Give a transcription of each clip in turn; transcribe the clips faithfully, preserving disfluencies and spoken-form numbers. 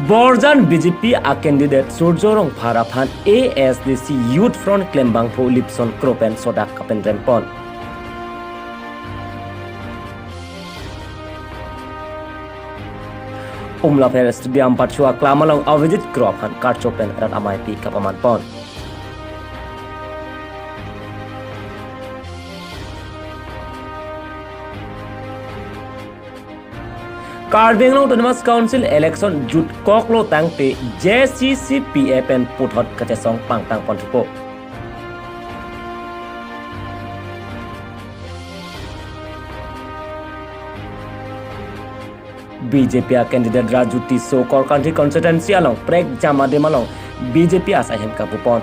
Borjan B J P a candidate Surjo Rongphar aphan A S D C Youth Front klembangphu Lipson Kro pen sodak kapen rempon. Umlapher Stadium Patsua Klam along Avijit Kro aphan karcho pen rat amei pi kapaman pon. Karbi Anglong Autonomous Council election jutkoklo tangte J C C P A pen puthot kachesong pangtang pon thupo. B J P a candidate Raju Tisso Korkanthi constituency along prekjam adim along B J P asai ahin kapupon.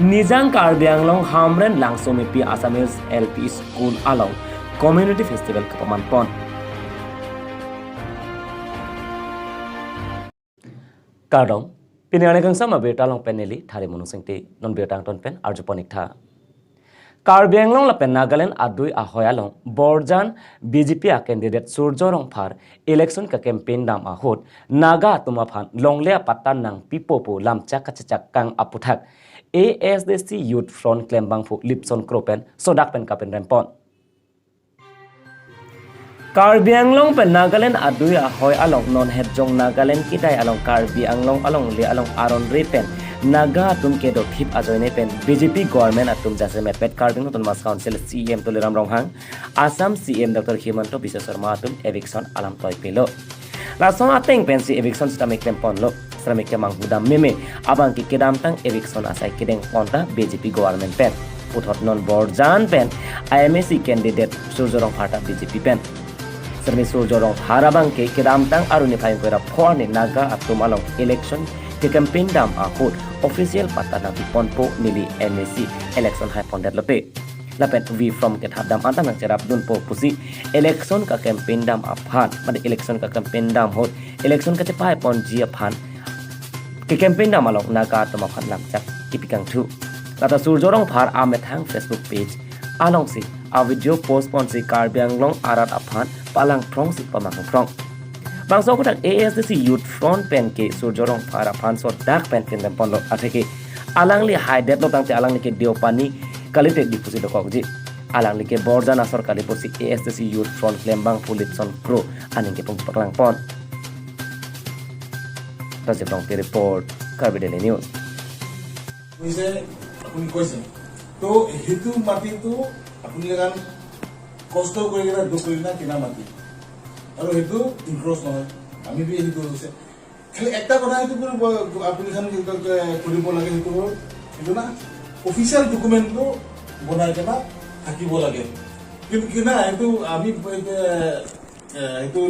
Nijang Karbi Anglong Hamren Langsomepi Assamese L P School along Community Festival kapaman pon. Kardom, pini arni kangsam abirta along pen neli Thari Monu Singti, non birta angton pen arju pon ik tha. Karbi Anglong lapen Nagaland adui ahoi along Borjan B J P a candidate Surjo Rongphar election ka campaign dam ahut Naga atum aphan longle apatta nangpipo pu lamchak kachechak kang aputhak A S D C Youth Front klembangphu Lipson Kro pen sodak pen kapen rempon. Karbi Anglong pen Nagaland adui ahoi along non hetjong Nagaland kitai along Karbi Anglong alongle along aron re pen Naga atum kedothip ajoine pen B J P government atum jasemet pet Karbi Anglong Autonomous Council C E M Tuliram Ronghang, Assam C E M Doctor Himanta Biswa Sarma atum eviction alam toi pilo. Lason ateng pensi eviction sitame klem ponlo. Sitame kemang hudam meme abang ke kedamtang eviction asai kedeng pon ta B J P government pen. Puthot non Borjan pen I M A C candidate Surjo Rongphar ta B J P pen. Sitame Surjo Rongphar abang ke kedamtang aruni phai koi ra phor ni Naga atum along election ke campaign dam ahut official patta nangpiponpo neli M A C election hai pondetlo pe. Lapen V form kethap dam anta nangcherap dunpo pusi election ka campaign dam aphan, mane election ka campaign dam ahut election kachepai ponji aphan ke campaign dam along Naga atum aphan lamchak kipi kangthu. Lata Surjo Rongphar amethang Facebook page alongsi a video post ponsi Karbi Anglong arat aphan palang phrongsi pamang phrong. Bangso kotak A S D C Youth Front pen ke Surjo Rongphar aphan sodak pen tin ponlo atheke alangli haidetlo tangte alangli ke Deopani kalite Diphu si dokokji. Alangli ke Borjan asor kali pusi A S D C Youth Front klembangphu Lipson Kro aning kepung paklang pon. Rajib Rongpi report, Karbi Daily News. কৈছে, আপুনি কৈছে। তো সেইটো মাটিটো আপুনি এজন কষ্ট কৰি কিনে দুখ কৰি কিনে কিনা মাটি। আৰু সেইটো ইনক্ৰচ নহয়। আমি বি সেইটো হৈছে। খালি একটা কথা সেইটো কৰিব, আপুনি খান কি কয়, কৰিব লাগে সেইটো হ'ল, সেইটো না, অফিচিয়েল ডকুমেণ্টটো বনাই কিনে থাকিব লাগে। কিন্তু কি না, সেইটো আমি এতিয়া, এ, সেইটো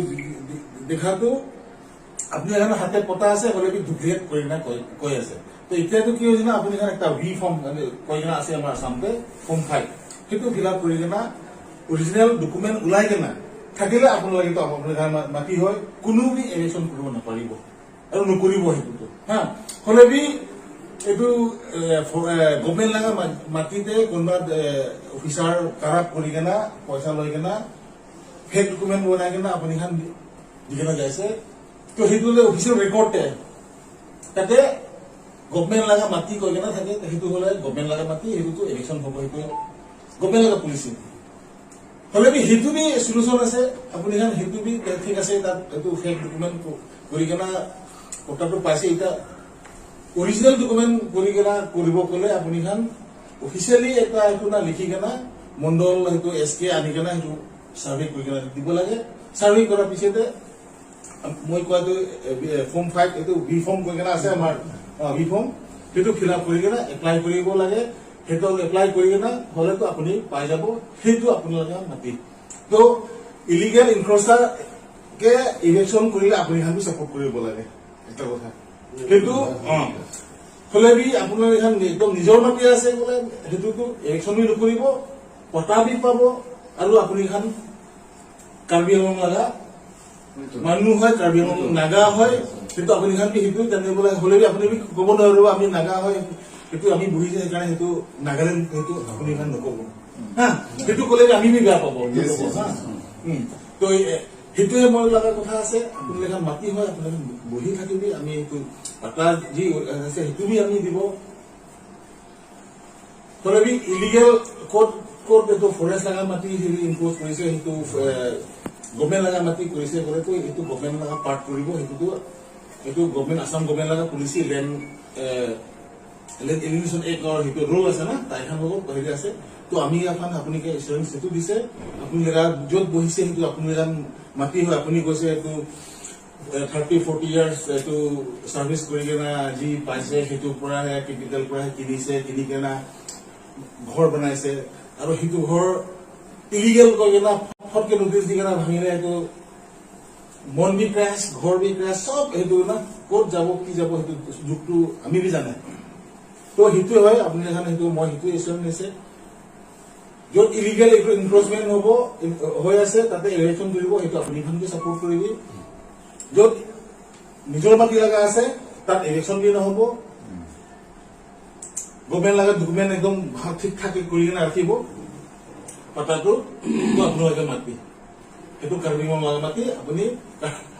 দেখাটো আপুনি এখন হাতে পতা আছে, হ'লে কি ডুপ্লিকেট কৰি কিনে কৈ, কৈ আছে। তো এতিয়াতো কি হৈছে না, আপুনি এখন একটা ভি ফৰ্ম, মানে, কৈ কিনে আছে আমাৰ আছামতে, ফৰ্ম ফাইভ। সেইটো ফিল আপ কৰি কিনে অৰিজিনেল ডকুমেণ্ট ওলাই কিনে থাকিলে আপোনালোকে তো আপোনাৰ মা-, মাটি হয়, কোনো বি এভিকশ্যন কৰিব নাপাৰিব আৰু নকৰিব সেইটোতো, হা। হ'লে বি এইটো, এ, ফ-, এ, গভৰ্ণমেণ্ট লগা মা-, মাটিতে কোনোবা, এ, অফিচাৰ কাৰাপ কৰি কিনে, পইচা লৈ কিনে, ফেক ডকুমেণ্ট বনাই কিনে আপুনি খান দি, দি কিনে যাইছে। তো সেইটো হ'লে অফিচিয়েল ৰেকৰ্ডতে। তাতে গভৰ্ণমেণ্ট লগা মাটি কৈ কিনে থাকে, সেইটো হ'লে গভৰ্ণমেণ্ট লগা মাটি, সেইটোতো এভিকশ্যন হ'ব, সেইটো গভৰ্ণমেণ্ট লগা পলিচি। হ'লে বি সেইটো বি চলিউশ্যন আছে, আপুনি খান সেইটো বি ঠিক আছে, তাত এইটো ফেক ডকুমেণ্ট ক-, কৰি কিনে পট্টাটো পাইছে, এতিয়া অৰিজিনেল ডকুমেণ্ট কৰি কিনে কৰিব ক'লে আপুনি খান অফিচিয়েলি এটা এইটো না লিখি কিনে মণ্ডল সেইটো এছ কে আনি কিনে সেইটো চাৰ্ভে কৰি কিনে দিব লাগে। চাৰ্ভে কৰাৰ পিছতে মই কোৱাটো, এ, বি-, এ, ফৰ্ম ফাইভ, এইটো বি ফৰ্ম কৈ কিনে আছে আমাৰ, অ, বি ফৰ্ম, সেইটো ফিল আপ কৰি কিনে এপ্লাই কৰিব লাগে। সেইটো এপ্লাই কৰি কিনে হ'লেতো আপুনি পাই যাব, সেইটো আপোনালোকে মাটি। তো ইলিগেল ইনক্ৰচাৰকে ইভিকশ্যন কৰিলে আপুনি খান ছাপোৰ্ট কৰিব লাগে, এটা কথা। সেইটো, অ, হ'লে বি আপোনাৰ এইখন একদম নিজৰ মাটি আছে বোলে, সেইটোতো ইভিকশ্যন বি নকৰিব, পট্টা বি পাব, আৰু আপুনি খান কাৰ্বি আংলং লগা মানুহ হয়, কাৰ্বি আংলং নাগা হয়, সেইটো আপুনি খান বি সেইটো জানিব লাগে। হ'লে বি আপুনি বি ক'ব নোৱাৰিব আমি নাগা হয়, সেইটো আমি বহি যে সেইকাৰণে সেইটো নাগালেণ্ড সেইটো আপুনি ইমান নক'ব। হা, সেইটো ক'লে যে আমি বি বেয়া পাব, Yes, নক'ব, yes, হা? Yes. উম। তো এই, এ, সেইটোৱে মই লগা কথা আছে, আপুনি লেখা মাটি হয়, আপুনি বহি থাকিবি, আমি এইটো পাট্টা যি আছে সেইটো বি আমি দিব। তথাপি ইলিগেল ক'ত, ক'ত এইটো ফৰেষ্ট লগা মাটি হেৰি ইম্প'জ কৰিছে, সেইটো, এ, গভৰ্ণমেণ্ট লগা মাটি কৰিছে ক'লেতো এইটো গভৰ্ণমেণ্ট লগা পাৰ্ট কৰিব, সেইটোতো, এইটো গভৰ্ণমেণ্ট, আছাম গভৰ্ণমেণ্ট লগা পলিচি, লেণ্ড, এ, লেণ্ড এলিমিনেশ্যন এক্টৰ সেইটো ৰুল আছে না, তাইখান লগত হেৰি আছে। তো আমি এখন, আপুনি এচুৰেঞ্চ সেইটো দিছে, আপুনি জেগা য'ত বহিছে সেইটো আপুনি জেগা মাটি হয়, আপুনি কৈছে এইটো থাৰ্টি ফৰ্টি ইয়াৰ্ছ এইটো ছাৰ্ভিচ কৰি কিনে যি পাইছে, সেইটোৰ পৰাহে, কেপিটেল পৰাহে কিনিছে, কিনি কিনে ঘৰ বনাইছে। আৰু সেইটো ঘৰ ইলিগেল কৰি কিনে ফটকে নটিচ দি কিনে ভাঙিলে, সেইটো মন বি ক্ৰেছ, ঘৰ বি ক্ৰেছ, চব সেইটো না, ক'ত যাব, কি যাব, সেইটো যুগটো আমি বি জানে। তো সেইটোৱে হয়, আপুনি জানে, সেইটো মই সেইটোৱে এচুৰেঞ্চ দিছে। য'ত ইলিগেল এনক্ৰ'চমেণ্ট হ'ব, ইন-, হৈ আছে, তাতে ইলেকশ্যন কৰিব, সেইটো আপুনি ভালকে ছাপোৰ্ট কৰিবি। য'ত নিজৰ মাটি লগা আছে, তাত ইলেকশ্যন দি নহ'ব। গভৰ্ণমেণ্ট লগা ডকুমেণ্ট একদম ভাল ঠিক ঠাক কৰি কিনে ৰাখিব। পাট্টাটো, তো আপোনালোকে মাটি। সেইটো কাৰ্বি আংলং লগা মাটি, আপুনি,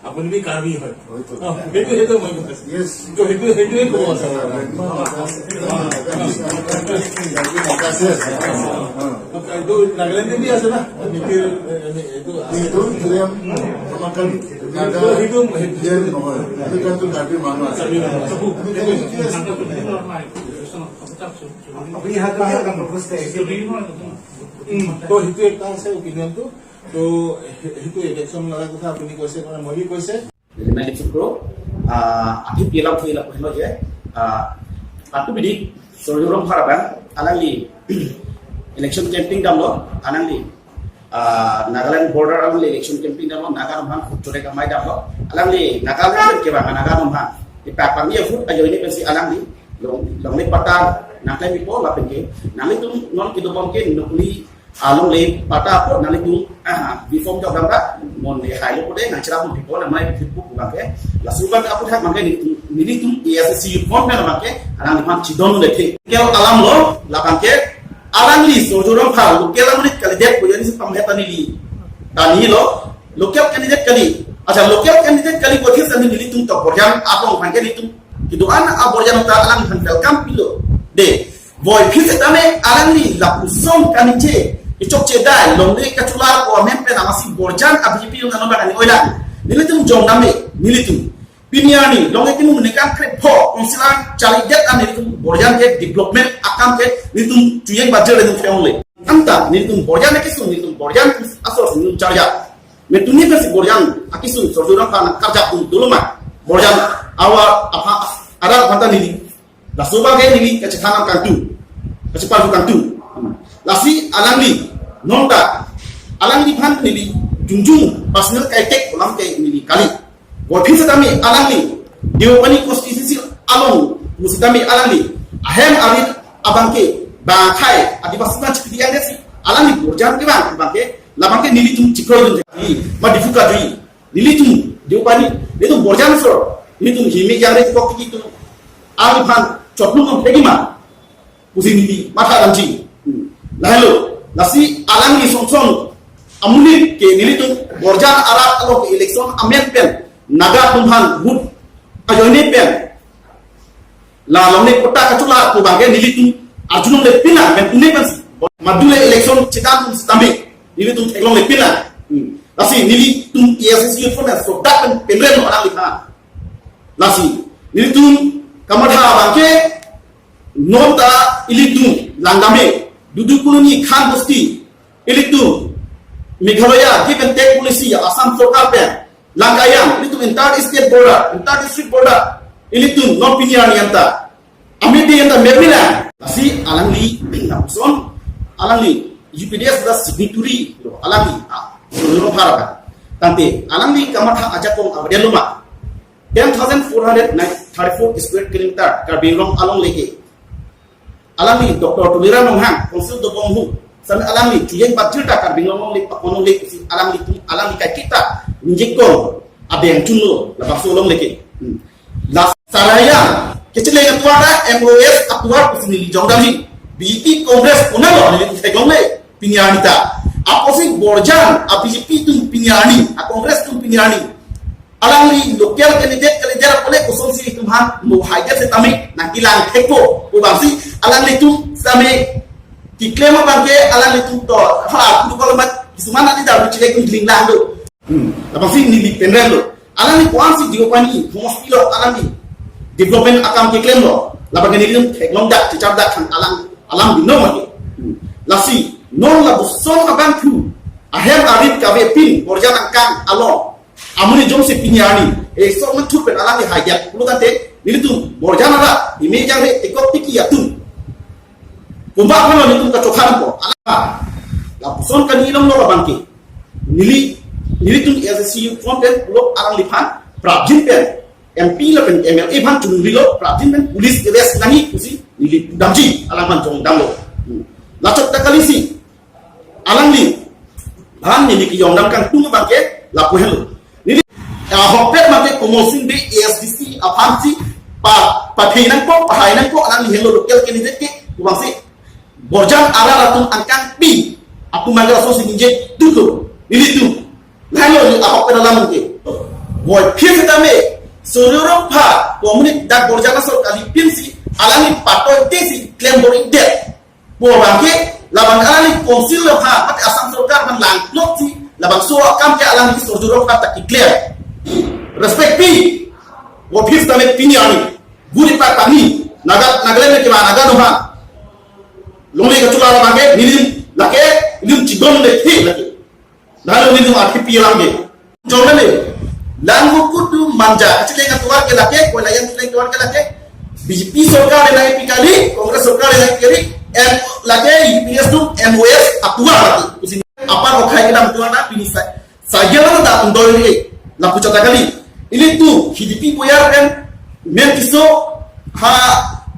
আপুনি বি কাৰ্বি হয়। হয়তো। অ, সেইটো, সেইটো মই কৈ আছো। Yes. তো সেইটো, সেইটোৱে ক'ব আছে। এইটো নাগালেণ্ডে দি আছে না? নীতিৰ, এ, এ, এইটো আছে। এইটো, এইটো, আমাৰ কালি নাগা, তো সেইটো, সেইটো ইণ্ডিয়ান নহয়। এইটো কিন্তু কাৰ্বি মানুহ আছে। কাৰ্বি মানুহ আছে। আমি কালি কি আছে? আপুনি হাতত কি আছে? উম, তো সেইটো এটা আছে অপিনিয়নটো। তো সে-, সেইটো ইলেকশ্যন লগা কথা আপুনি কৈছে, মানে মই বি কৈছে। Jadi, main itu pro, ah, api pilam tu ila pun je, ah, patu bidi, Surjya Rongphar abang, alangli election campaign damlo, alangli, ah, Nagaland border alangli election campaign damlo, Naga Roman kucure kamai damlo, alangli, Nagaland ke bang, Naga Roman, di papang dia food ajo ini pensi alangli, long, longle patta, nangklem ipo, lapen ke, nanglitum non kedo bom ke, nukli, alongle patta apot nanglitum, ah, bifom jok dam ra, mon le hai lo pute, nang chira pun bifom, nang mai bifom pu bang ke. Laso bang apot hak bang ke nelitum, nelitum A S D C form pen bang ke, alangli aphan chidon le the. Kel alam lo, labang ke, alangli Surjya Rongphar, local amonit kalidet, punya ni si pamhet ani li. Tani lo, local candidate kali. Acha, local candidate kali, kothe sami nelitum to borjan, apong bang ke nelitum. Kedo-an aborjan ta alangliphan welcome pilo. De, voi phit setame alangli lapuson kaningje, kechokche dai, longle kachular ko amen pen amasi borjan a B J P yung ano ba kani oilang. Nelitum jong name, nelitum. Pini arni, longle timu ningkan krepho, konsila chali det an nelitum borjan ke development akam ke nelitum chuyeng bajir nelitum pheongle. Anta, nelitum borjan ke sun, nelitum borjan asor nelitum charja. Metuni pensi borjan, akisun, Surjya Rongphar karjap tum duluma. Borjan, awa, apa, ada apa tadi ni? Laso bang ke neli kachethan nangkangtung, kacheparju kangtung. Lasi alangli, nonta, alangliphan neli, jungjung, personal kaitek, ulam ke neli kali. Voi phit setame alangli, Deopani constituency along, pu setame alangli, ahem arit abang ke, bang khai, Adivasi bang chipidi yang desi, alangli borjan ke bang, bang ke, labang ke nelitum chikroi dun jadi, ma difuka jui. Nelitum, Deopani, nelitum borjan so, nelitum himi yang re kok kitu. Alangphan chotlung ang pegi ma. Pusi neli, matha damji. Hmm. Lahelo, lasi alangli song song, amonit ke nelitum borjan arat alo ke election amen pen, Naga tumphan, vote, ajoine pen. La longle patta kachular ko bang ke nelitum arjulongle pinang, pen une pen si. Madule election chedam setame nelitum theklongle pinang. Hmm. Lasi nelitum A S D C youth forum so dak pen penrem alangli ha. Lasi nelitum kamatha bang ke nonta ilitum langdame Dudu Colony Khan Bosti ilitum Meghalaya give and take policy Assam sorkar pen langkayang, ilitum entire state border, entire district border, ilitum non pini arni anta. Amidi anta mebila. Lasi alangli, lapuson, alangli, U P D S da signatory, alangli, ah, Surjya Rongphar ka. Tangte, alangli kamatha ajakong abadian loma. Ten thousand four hundred thirty-four square kilometer, Karbi Anglong along leke. Alangli Doctor Tuliram Ronghang, Council dobom hu, sami alangli chuyeng bajir ta Karbi Anglong le pakono le si alangli tum alangli kaiketa, ningje kong, adeng chunlo, labangso along leke. Hmm. La saraya, Kacheleng atovar ta M O S atovar pusi neli jongdamji. B J P Congress konatlo neli theklongle pini arni ta. Apotsi Borjan a B J P atum pini arni, a Congress atum pini arni. Alangli local candidate candidate apot le kosonsi itum aphan mo haidet setame nangkelang thekpo. Pu abangsi alanglitum setame keklem abangke alanglitum to ha kudu kolomat kisuman adi daru chile kun dling lang do. Hmm. Labangsi neli penrem lo. Alangli ko-ansi Deopani homosti lo alangli development akam keklemlo. Labangke nelitum theklongdak chechardak than alang alam binong lagi. Hmm. Lasi non lapuson abangphu ahem arit kavepin Borjan angkang along amonit jongsi pini arni, eh, sok nangthur pen alangli haidet pulo tangte, nelitum Borjan arat, ime jangre ekok tiki atum. Kumba kono nelitum kachokhan po, ala, lapuson kani longlo abangke. Neli, nelitum S C U content pulo alangliphan, prapjin pen, M P lapen M L A aphan chungrilo, prapjin pen police arrest nangji pusi, neli damji, alangphan jongdamlo. Hmm. Lachot ta kalisi, alangliphan neli kejongdam kangtung abangke lapu henlo. Neli, ah, ahokpet mate Komol Sing Bey A S D C aphansi pa, pathei nangpo, pahai nangpo, alangli henlo local candidate ke, pu abangsi Borjan arat atum angkang pi, atum mangga so si ningje tutu, nelitum. Lahenlo neli ahokpet alam ke. Boy phir setame, Surjya Rongphar, komunit dak Borjan asor kalipinsi, alangli patoi tesi, klem bor-idet. Pu abangke, labang alangli council lo ha, mate Assam sorkar aphan langplotsi, labangso akam ke alangli Surjya Rongphar ta keklem. Respect pi, office ta me pini arni, guri pa pani, Naga, Nagaland ke ma Naga doha. Longle kachula abangke, nilim, lake, nilim chidon le thi lake. Lalu nitum athi pi alam ke. Jongdam le. Langvo kudu manja. Kacheleng atovar ke lake, koi layang cheleng atovar ke lake. B J P sorkar le lake pi kali, Congress sorkar le lake pi kali, M lake U P S tu M O S atovar lake. Kusin apa ko khai kedam atovar na pini sa. Saja na ta undoi le. Lapu chata kali. Ilitum Hidipi Boyar pen men Tisso ha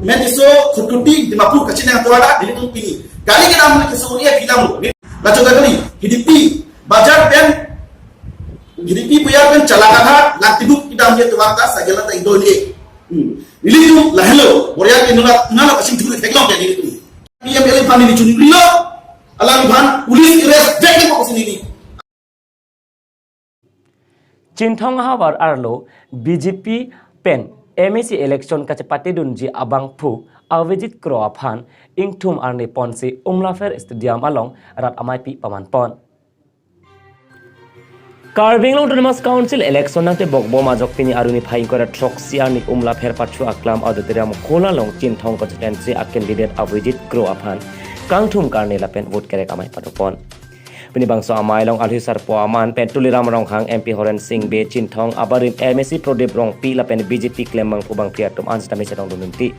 men Tisso Khututi Dimapur kacheleng atovar na ilitum pini. Kali kedam le Tisso area kedam lo. Lapu chata kali. Hidipi Boyar pen, Hidipi Boyar pen Chalakatha, Langtibuk kedam je atovar ta, saja na ta ingdoi le. Hmm. Nelitum lahenlo, Boyar ke nuna, nuna kasing thuri theklong ke nelitum. P M L A aphan neli chungrilo, alangphan police arrest vek le kok sini ni. Chinthong ahavar arlo B J P pen M A C election kachepatedunji abangphu Avijit Kro aphan ingthum arni ponsi Umlapher Stadium along rat ameipi paman pon. Karbi Anglong Autonomous Council election nangtebok bom ajok pini arni phai ingkoi ra throksi arni Umlapher Pachu Aklam Auditorium Hall along Chinthong constituency a candidate Avijit Kro aphan kangthum karne lapen vote kerek amei pado pon. Pini bangso amei along alhi sarpo aman pen Tuliram Ronghang, M P Horen Sing Bey, Chinthong abarim M A C Prodip Rongpi lapen B J P klembangphu bangphli atum an sitame chetongdun dunti.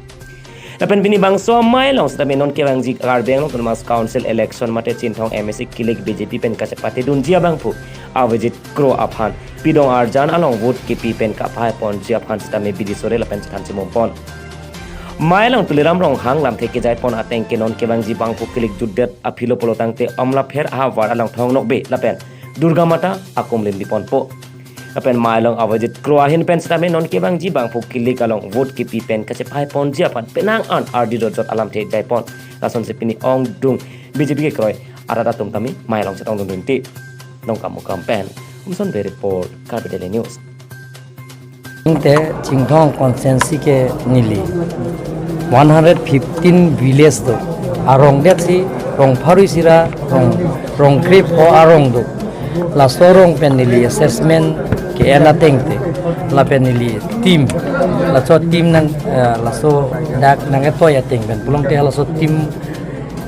Lapen pini bangso amei along sitame non kevangji Karbi Anglong Autonomous Council election mate Chinthong M A C kilik B J P pen kachepatedunji abangphu Avijit Kro aphan pidong arjan along vote kepi pen kaphai ponji aphan sitame bidi sore lapen chethan chimum pon. Amei along Tuliram Ronghang lamthe kejai pon ateng ke non kevangji bangphu kilik jutdet aphilo pulo tangte Umlapher ahavar along Thong Nokbe lapen Durga Mata akum lim di ponpo. Lapen amei along Avijit Kro ahin pen sitame non kevangji bangphu kilik along vote kepi pen kachepai ponji aphan penang an ardi dotdot alamthe jai pon. Lasonsi pini ongdung B J P kekroi arat atum tame amei along chetongdun dunti. Nongkam Mukam pen Umson Bey report, Karbi Daily News. Te Chinthong constituency ke neli one hundred fifteen village do. Arong det si rong pharo isi ra rong, rong krepho arong do. Laso arong pen neli assessment ke-en ateng te. Lapen neli team. Laso team nang, eh, laso dak nang-etoi ateng pen pulote laso team,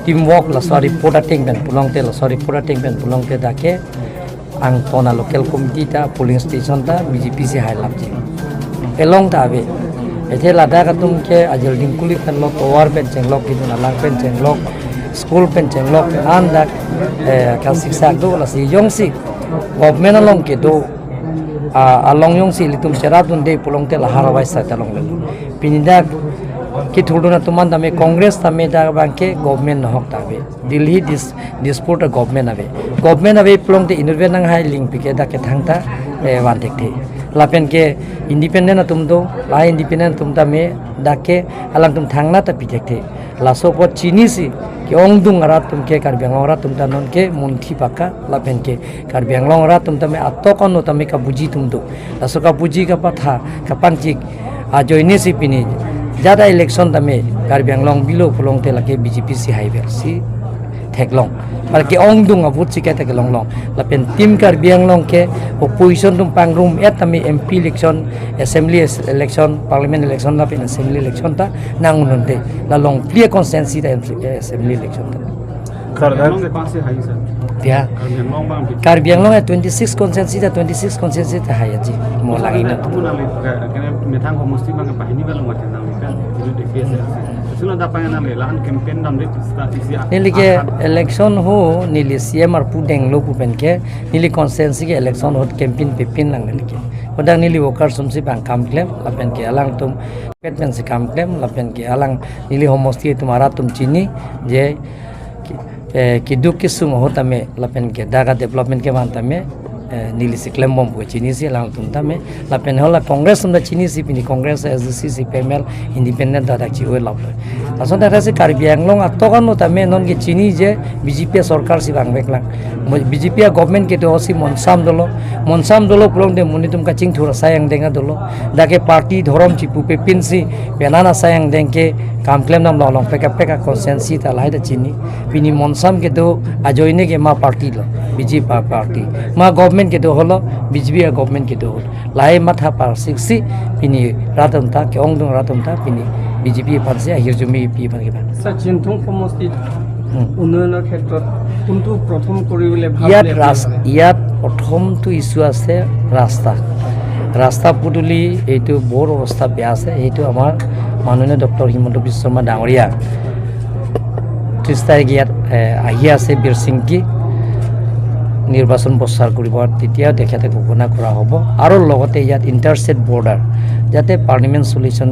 team work laso report ateng pen pulote laso report ateng pen pulote dak ke angton a local committee ta polling station ta B J P si hai lamji. Along ta ave. Athe ladak atum ke ajel dingkuli pen lo, tovar pen chenglok, kidun alang pen chenglok, school pen chenglok, an dak, eh, kalsik sak do lasi jongsi government along kedo, ah, along jongsi ilitum cherapdunde pulote lahar awai sa ta longle. Pini dak kethurdun atum an tame Congress tame dak abangke government nahok ta ave. Delhi dis-, Dispur ta government ave. Government ave pulote inut ave nanghai lingpi ke dak kethang ta, eh, van thekthe. Lapen ke independent atum do, la independent atum tame dak ke alangtum thangnatta pi thekthe. Laso apot chinisi ke-ongdung arat atum ke, Karbi Anglong arat atum ta non ke munthi paka, lapen ke Karbi Anglong arat atum tame atok ano tame kabuji atum do. Laso kabuji kapatha, kapangchik ajoine si pini jada election tame Karbi Anglong bilo pulote lake B J P si haiver si theklong. Par ke-ongdung a-vote si kaita kelonglong. Lapen Team Karbi Anglong ke opposition atum pangrum-et tame M P election, assembly es-, election, parliament election lapen assembly election ta nang-un-unde. La longpli a-constituency ta M C, eh, assembly election ta. Sir, Karbi Anglong ke pasi hai, sir. Ya. Karbi Anglong bang. Karbi Anglong ya twenty-six constituency ta, twenty-six constituency ta hai aji. Mo lagi na. Kamu nang lihat, kayak, kayak methang homosti bang apa ini belum macam nang lihat, ini di P S L C. Sudah ada pengen nang lihat, lahan campaign dan di strategi. Neli ke akan election ho, neli C M arpu denglo pu pen ke, neli constituency ke election ho campaign pepin lang neli ke. Kodang neli worker sumsi bang kam klem, lapen ke alangtum pet pensi kam klem, lapen ke alang neli homosti atum arat atum chini, je ki-, eh, keduk kesung ahut tame, lapen ke dak a-development kevan tame, eh, neli si klembom pu chinisi alangtum tame, lapen hala Congress atum ta chinisi pini Congress, S D C, C P I M L, independent ta dak chi-oi lap lo. Lason ta si Karbi Anglong atok ano tame non ke chini je B J P sorkar si vangvek lang. Mo-, B J P a-government kedo si monsam dolo, monsam dolo pulote monit atum kachingthur asai angdeng dolo. Dak ke party dhorom chipu pepin si penang asai angdeng ke kam klem damlo, along peka peka constituency ta lahai ta chini. Pini monsam kedo ajoine ke ma party lo, B J P party. Ma government kedo holo, B J P a-government kedo holo. Lahai matha parsik si pini rat atum ta, ke-ongdung rat atum ta pini B J P aphan si ahirjume pi aphan ke ba. Sir, Chinthong সমষ্টিত Hmm. উন্নয়নৰ ক্ষেত্ৰত কোনটো প্ৰথম কৰিবলৈ ইয়াত ভাবিলে ৰাস-, আপুনি? ইয়াত প্ৰথমটো ইছ্যু আছে ৰাস্তা। ৰাস্তা পদূলি এইটো বহুত অৱস্থা বেয়া আছে। সেইটো আমাৰ মাননীয় ডক্টৰ হিমন্ত বিশ্ব শৰ্মা ডাঙৰীয়া ত্ৰিশ তাৰিখে ইয়াত, এ, আহি আছে বিৰচিংকি নিৰ্বাচন প্ৰচাৰ কৰিব, তেতিয়া তেখেতে ঘোষণা কৰা হ'ব। আৰু লগতে ইয়াত ইণ্টাৰষ্টেট বৰ্ডাৰ যাতে পাৰ্মানেণ্ট চলিউশ্যন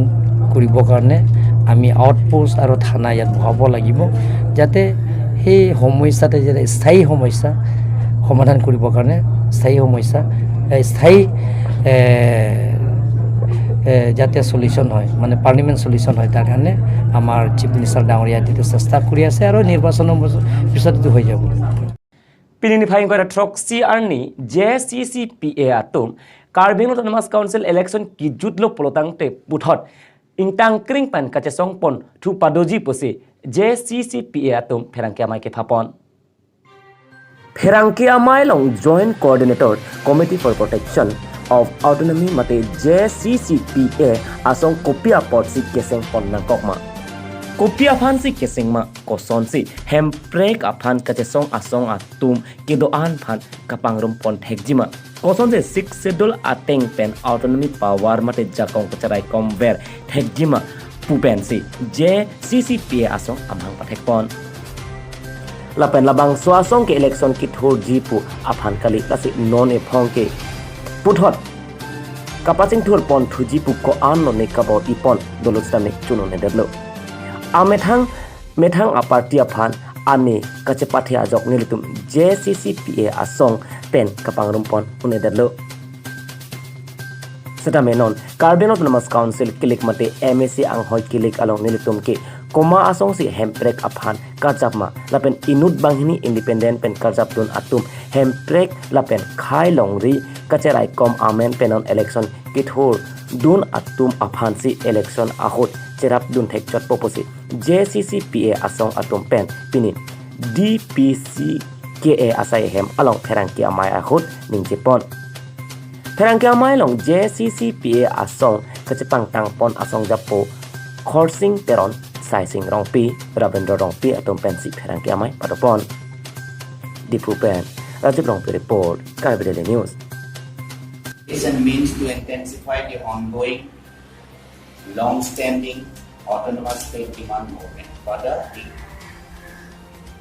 কৰিবৰ কাৰণে আমি আউটপোষ্ট আৰু থানা ইয়াত বহাব লাগিব, যাতে সেই সমস্যাটো যাতে স্থায়ী সমস্যা সমাধান কৰিবৰ কাৰণে স্থায়ী সমস্যা, এ, স্থায়ী, এ, এ, যাতে চলিউশ্যন হয়, মানে পাৰ্মানেণ্ট চলিউশ্যন হয়, তাৰ কাৰণে আমাৰ চিফ মিনিষ্টাৰ ডাঙৰীয়া যিটো চেষ্টা কৰি আছে আৰু নিৰ্বাচনৰ পিছত এইটো হৈ যাব। Pini niphai ingkoi ra throksi arni J C C P A atum Karbi Anglong Autonomous Council election kejutlo pulotangte puthot ingtangkring pen kachesongpon thu padoji pusi J C C P A atum pherangke amei kephapon. Pherangke amei along Joint Coordinator Committee for Protection of Autonomy mate J C C P A asong kopi apotsi kesengpon nangkokma? Kopi aphansi kesengma, kosonsi Hemprek aphan kachesong asong atum kedo-an aphan kapangrumpon thekjima? Kosonsi Sixth Schedule ateng pen autonomy power mate jakong kacharaikomver thekjima pu pensi J C C P A asong amang pathekpon. Lapen labangso asong ke election kethurji pu aphan kali, lasi non ephong ke puthot kapachingthurpon thuji pu ko-an lone kabor-ipon dolo sitame chun-un'edetlo. Amethang methang aparty aphan ane kachepathe ajok nelitum J C C P A asong pen kapangrumpon un-edetlo. Setame non Karbi Anglong Autonomous Council kilik mate M A C anghoi kilik along nelitum ke komat asongsi Hemprek aphan karjapma, lapen inut banghini independent pen karjapdun atum Hemprek lapen khei longri kacharaikom amen pen non election kethurdun atum aphansi election ahut cherapdun thekchotpo pusi J C C P A asong atum pen pini D P C K A asai ahem along pherangke amei ahut ningjepon. Pherangke amei along J C C P A asong kachepangtangpon asong japo Khorsing Teron, Saising Rongpi, Rabindra Rongpi atum pensi pherangke amei padopon. Diphu pen Rajiv Rongpi report, Karbi Daily News. Is a means to intensify the ongoing long-standing autonomous state demand movement. Further, the,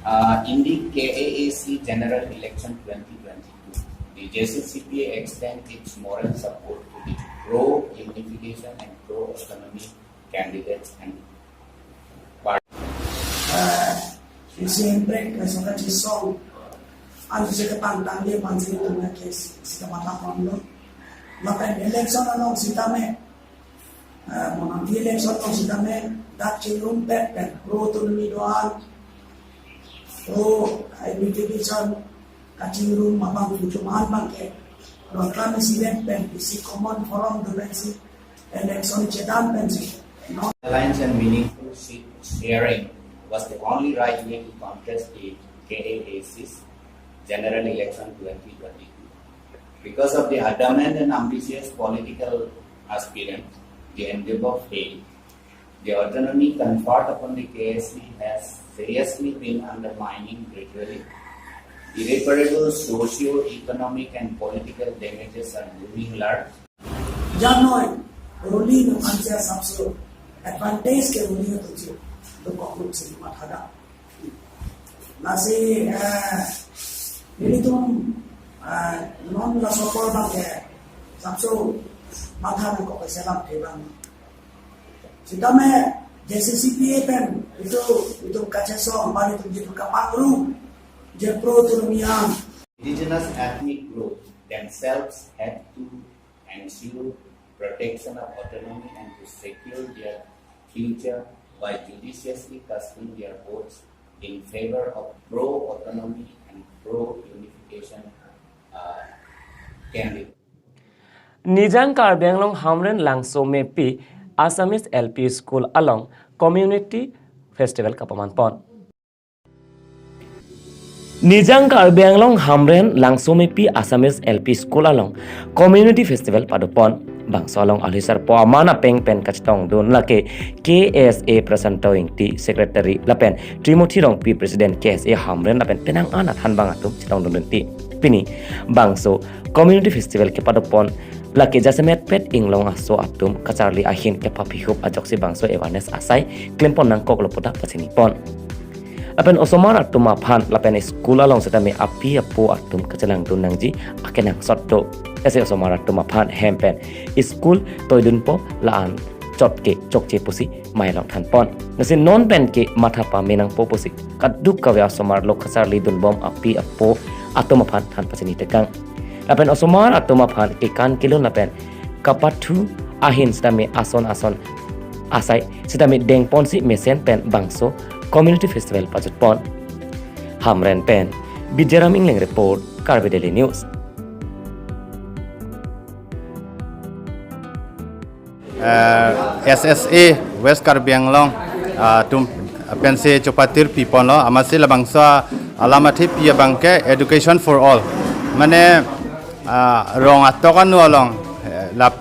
uh, in the K A A C general election twenty twenty-two, the J C C P A extend its moral support to the pro-unification and pro-autonomy candidates and party. Eh, isi Hemprek, eh, sangka chisong, anu si kepantang dia pansi tengah kes, si kepatah pon lo. Lapen election along sitame, eh, monanti election along sitame, dak chingrum pet pen pro autonomy do-an, pro unification kachingrum abang tujuh mahan bangke, program isi pen pen isi common forum do pensi election chedam pensi. No? Alliance and meaningful seat sharing was the only right way to contest the K A A C's general election twenty twenty-two. Because of the adamant and ambitious political aspirant, the endeavor failed. The autonomy conferred upon the K A A C has seriously been undermining gradually. Irreparable socio-economic and political damages are looming large. Janoi, ruli no ansia sapso advantage ke ruli no tuju, to kok rup sini mathada. Lasi, eh, nelitum, eh, non laso apor bangke, sapso matha nangkok selam thebang. Sitame, J C C P A pen, itu, itu kachesong, bali itu jitu kapangru, je pro autonomy an. Indigenous ethnic groups themselves had to ensure protection of autonomy and to secure their future by judiciously casting their votes in favor of pro-autonomy and pro-unification, uh, candidate. Nijang Karbi Anglong Hamren Langsomepi Assamese L P School along Community Festival kapaman pon. Nijang Karbi Anglong Hamren Langsomepi Assamese L P School along Community Festival padopon. Bangso along alhisar po aman apeng pen kachetongdun lake K S A Prasanto Ingti Secretary lapen Timothy Rongpi President K S A Hamren lapen penang anat han bang atum chetongdun ti. Pini bangso Community Festival kepadopon lake jasemet pet inglong aso atum kacharli ahin kepaphihup ajoksi bangso awareness asai klempon nangkoklo pu ta pachini pon. Lapen osomar atum aphan lapen school along sitame api apo atum kachelangdun nangji akenangsot do. Ese osomar atum aphan hem pen school toidunpo la-an chotke chokche pusi mai long than pon. Lasi non pen ke matha pame nangpo pusi kaduk kave osomar lo kacharli dunbom api apo atum aphan than pachini tekang. Lapen osomar atum aphan kekan kelun lapen kapathu ahin sitame ason ason asai sitame dengponsi mesen pen bangso Community Festival pajutpon. Hamren pen Bidyaram Engleng report, Karbi Daily News. Eh, S S A West Karbi Anglong, ah, atum pensi chopatir piponlo, amatsi labangso alam athepi abangke education for all. Mane, ah, rong atok anu along, eh, la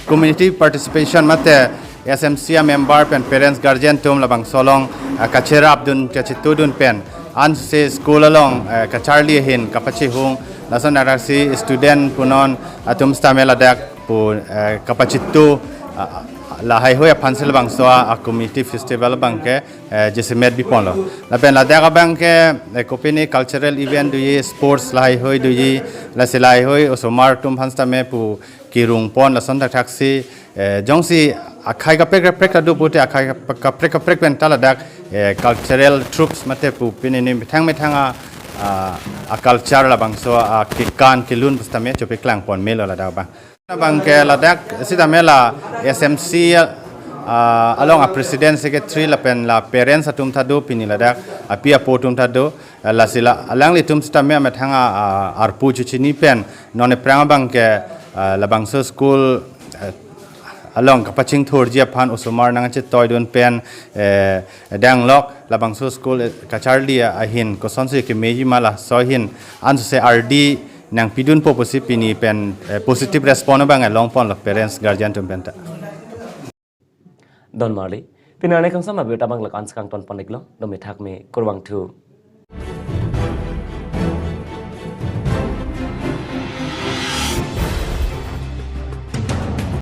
community participation mate S M C a member pen parents guardian atum labangso along, ah, kacherapdun kachetudun pen ansi school along, eh, kacharli ahin kapachehung lason arasi student punon atum sitame ladak pu, eh, kapachetu, ah, lahaihui aphansi labangso a community festival abangke, eh, jasemet biponlo. Lapen ladak abangke, eh, kopine cultural event doji, sports lahaihui doji, lasi lahaihui osomar atum aphan sitame pu kirungpon lason thakthaksi, eh, jongsi akhai kaprek kaprek ta do pute akhai kap-, kaprek kaprek pen ta ladak, eh, cultural troupes mate pu pine ni methang methang a, a, a culture labangso a kekan kelun pu sitame chopeklangpon melo ladak abang. Abangke ladak sitame la S M C, ah, along a president secretary lapen la parents atum ta do pini ladak api apo atum ta do, ah, lasi la alanglitum sitame amethang a, ah, arpu chuchini pen non ephrang abangke, ah, labangso school, eh, along kapachingthurji aphan osomar nangchetoidun pen, eh, danglok labangso school, eh, kacharli ahin kosonsi kemeji ma laso ahin ansose ardi nangpidunpo pusi pini pen, eh, positive response abang longponlo parents guardian atum pen ta. Don Marli, pini arni kangsam abirta abang lakan sekang tonpon iklo, dome thakme kurvangthu.